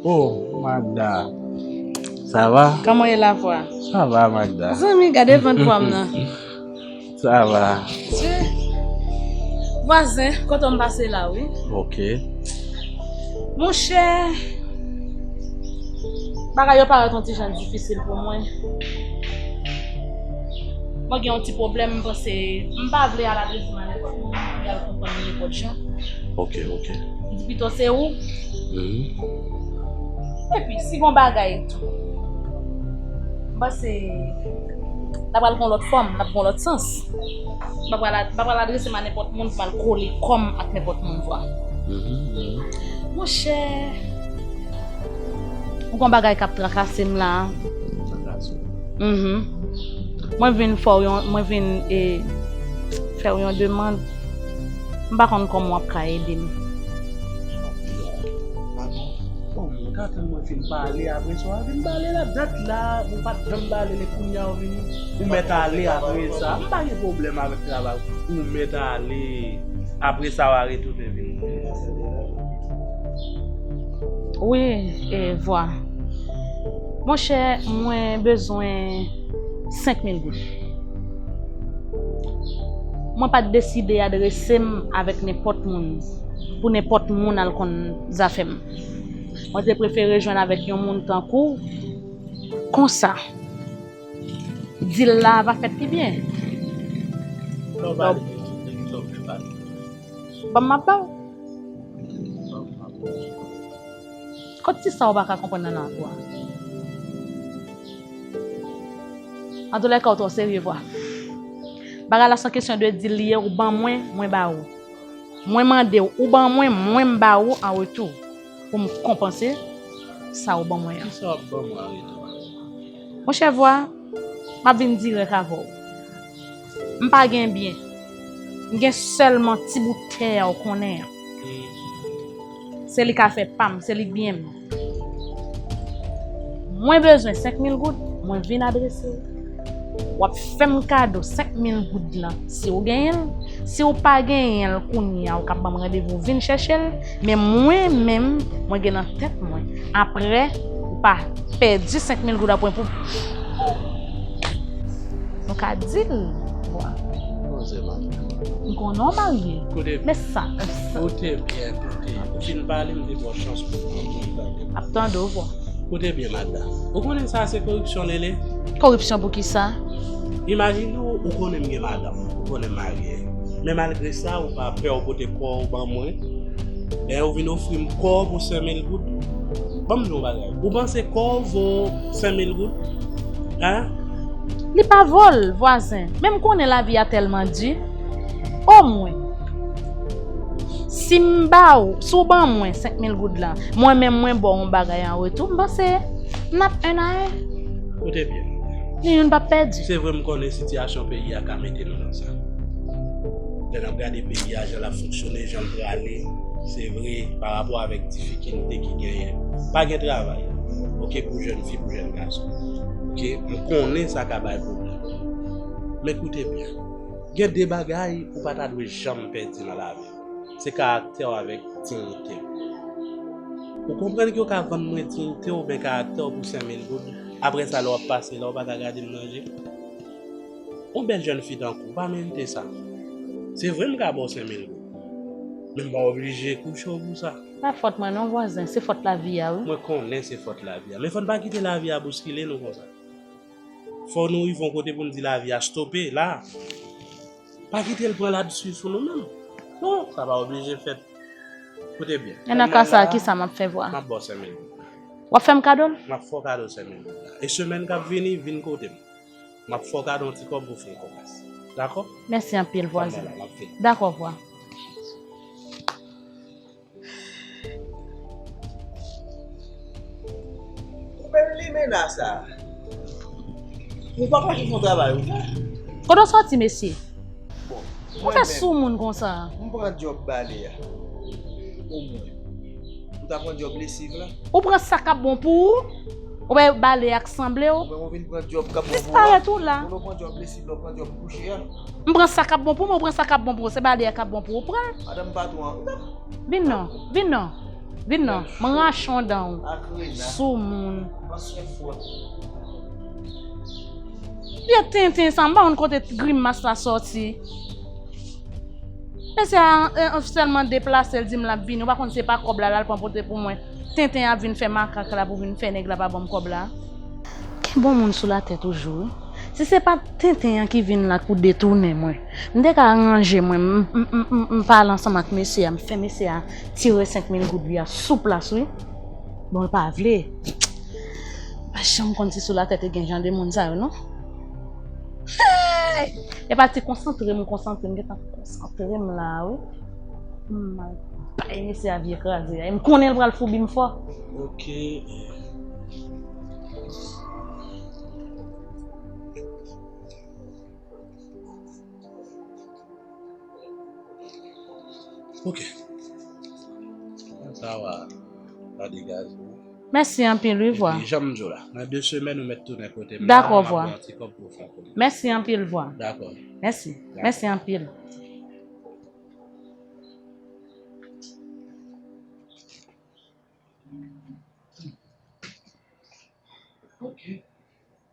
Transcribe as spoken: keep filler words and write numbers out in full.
Oh, Magda. Sa va? Kòman w ye la, Vwa? Sa va, Magda. Zanmi, gade vant vwa m nan. Sa va. Che. Vwazen, kote m pase la, wi. Ok. Monchè, bagay yo parèt yon ti jan difisil pou mwen. Mwen gen yon ti pwoblèm, m panse, m pa vle al adrese m a nenpòt moun, pou y al konprann li nenpòt jan. Ok, ok. M di pito se ou. Mhm. Epi, si gon bagay tou, m panse l ap pral gon lòt fòm, l ap gon lòt sans. M pa pral, m pa pral adrese m a nenpòt moun pou m al kole kò m ak nenpòt moun, Vwa. Mhm, mhm. Monchè, gon bagay k ap trakase m la. Trakase w? Mhm. Mwen vin fè w yon, mwen vin, e, fè w yon demann. M pa konn kòman w ap ka ede m. Bon, m ka tann mwen fin pale, apre sa w a vin pale la. Dat la, ou pa t janm pale, men kounye a w vini. Ou mèt ale apre sa. M pa gen pwoblèm avèk travay. Ou mèt ale. Apre sa, w a retounen vin. Wi, e, Vwa. Monchè, mwen bezwen senk mil goud. Mwen pa t deside adrese m avèk nenpòt moun, pou nenpòt moun al konn zafè m. Mwen te prefere jwenn avèk yon moun tankou w, konsa, dil la va fèt pi byen. Lè w pale, ban m, m ap ba w. Kot ti sa ou pa ka konprann nan lavi a? Antoulèka, ou twò serye, Vwa. Bagay la se yon kesyon de dil li ye, ou ban mwen, mwen ba ou. Mwen mande w, ou ban mwen, mwen m ba ou an retou. Pou m konpanse sa ou ban mwen an. Kisa w ap ban mwen an retou? Monchè, Vwa, m ap vin dirèk avè w. M pa gen byen. M gen sèlman ti bout tè a ou konnen an. Se li k afè pa m, se li k byen m. Mwen bezwen senk mil goud, mwen vin adrese w. W ap fè m kado senk mil goud lan, si w genyen l. Si w pa genyen l kounye a, ou ka ban m randevou, vin chèche l. Men mwen menm, mwen gen nan tèt mwen, apre ou pa pèdi senk mil goud apre pou nou ka di l, Vwa. Poze, madanm. M konnen w marye. Koute. Men sa, sa. Koute byen, koute. Ou fin pale, m te ba w chans pou w tande. M ap tande w, Vwa. Koute byen, madanm. Ou konnen sa se koripsyon l rele? Koripsyon pou ki sa? Imajine w, ou konnen m gen madanm, ou konnen m marye. Men malgre sa, ou pa pè w pote kò w ban mwen. Lè ou vin ofri m kò w pou senk mil goud, ban m di w yon bagay. Ou panse kò w vo senk mil goud? Hein? Li pa vo l, vwazen. Men m konnen lavi a tèlman di. Omwen, si m ba w, si w ban mwen senk mil goud lan, mwen menm mwen ba w yon bagay an retou, m panse n ap en a en. Koute byen. Ni youn p ap pèdi. Se vre, m konnen sitiyasyon peyi a ka mete nou nan sa. Lè n ap gade peyi a, jan l ap fonksyone, jan l prale, se vre, pa rapò avèk difikilte ki genyen, pa gen travay, oke, pou jèn fi, pou jèn gason. Oke, m konnen sa ka bay pwoblèm. Men koute byen, gen de bagay ou pa ta dwe janm pèdi nan lavi. Se karaktè w avèk diyite w. Ou konprann ke w ka vann mwen diyite w oubyen karaktè w pou senk mil goud? Apre sa, lè w ap pase la, ou pa ka gade m nan je? Yon bèl jèn fi tankou w pa merite sa. Se vre m ka ba w senk mil goud, men m pa oblije kouche w pou sa. Pa fòt mwen non, vwazen, se fòt lavi a, wi. Mwen konnen se fòt lavi a, men fò n pa kite lavi a bouskile nou konsa. Fò nou rive yon kote pou n di lavi a stope la. Pa kite l pran ladsi sou nou menm. Non, sa pa oblije fèt. Koute byen. E nan ka sa a, kisa m ap fè, Vwa? M ap ba w senk mil goud. W ap fè m kado l? M ap fè w kado senk mil goud la. E semèn k ap vini, vin kote m. M ap fè w kado yon ti kòb pou w fè yon kòmès. Dakò? Mèsi anpil, vwazen. Dakò, Vwa. Ou menm limena sa. Ou pa ka fè yon travay ou fè. Kote w sòti, mesye? Bon, ou fè sou moun konsa. M pran djòb bale a. Omwen. Ou ta pran djòb lesiv la? Ou pran sa k ap bon pou ou? Ou bay bale ak sanble w? Ou vin pran djòb k ap bon pou ou? Disparèt ou la. Ou pran djòb lesiv la, ou pran djòb kouche a. M pran sa k ap bon pou mwen, ou pran sa k ap bon pou ou. Se bale a k ap bon pou ou, pran. Madanm patwon an. Vin non, vin non. Vin non, m rache yon dan w. Soumoun. Vye tenten sa, m pa konn kote grimas la sòti. Mesye a, e, sèlman deplase, l di m l ap vini. Ou pa konn se pa kòb la, l al pran pote pou mwen. Tenten ap vin fè makak la pou vin fè nèg la pa ban m kòb la. Gen bon moun sou latè toujou, wi. Si se pa t tenten an ki vin la pou detounen mwen, m te ka ranje mwen, m, m, m, m, m pale ansanm ak mesye a, m fè mesye a tire senk mil goud li a sou plas, wi. Bon, l pa vle. M pa janm konn si sou latè te gen jan de moun sa yo, non. Hey! E pa ti konsantre m, konsantre m, gentan konsantre m la, wi. M al bay mesye a vye kraze a. E m konnen l pral foubi m fò. Ok. Ok. Sa va, pa degaje. Mèsi anpil, wi, vwa. Epi, jan m di w la, nan de semèn, ou mèt tounen kote m la, m ap gen yon ti kòb pou w fè pou li. Mèsi anpil, vwa. Dakò. Mèsi. Dakò. Mèsi anpil.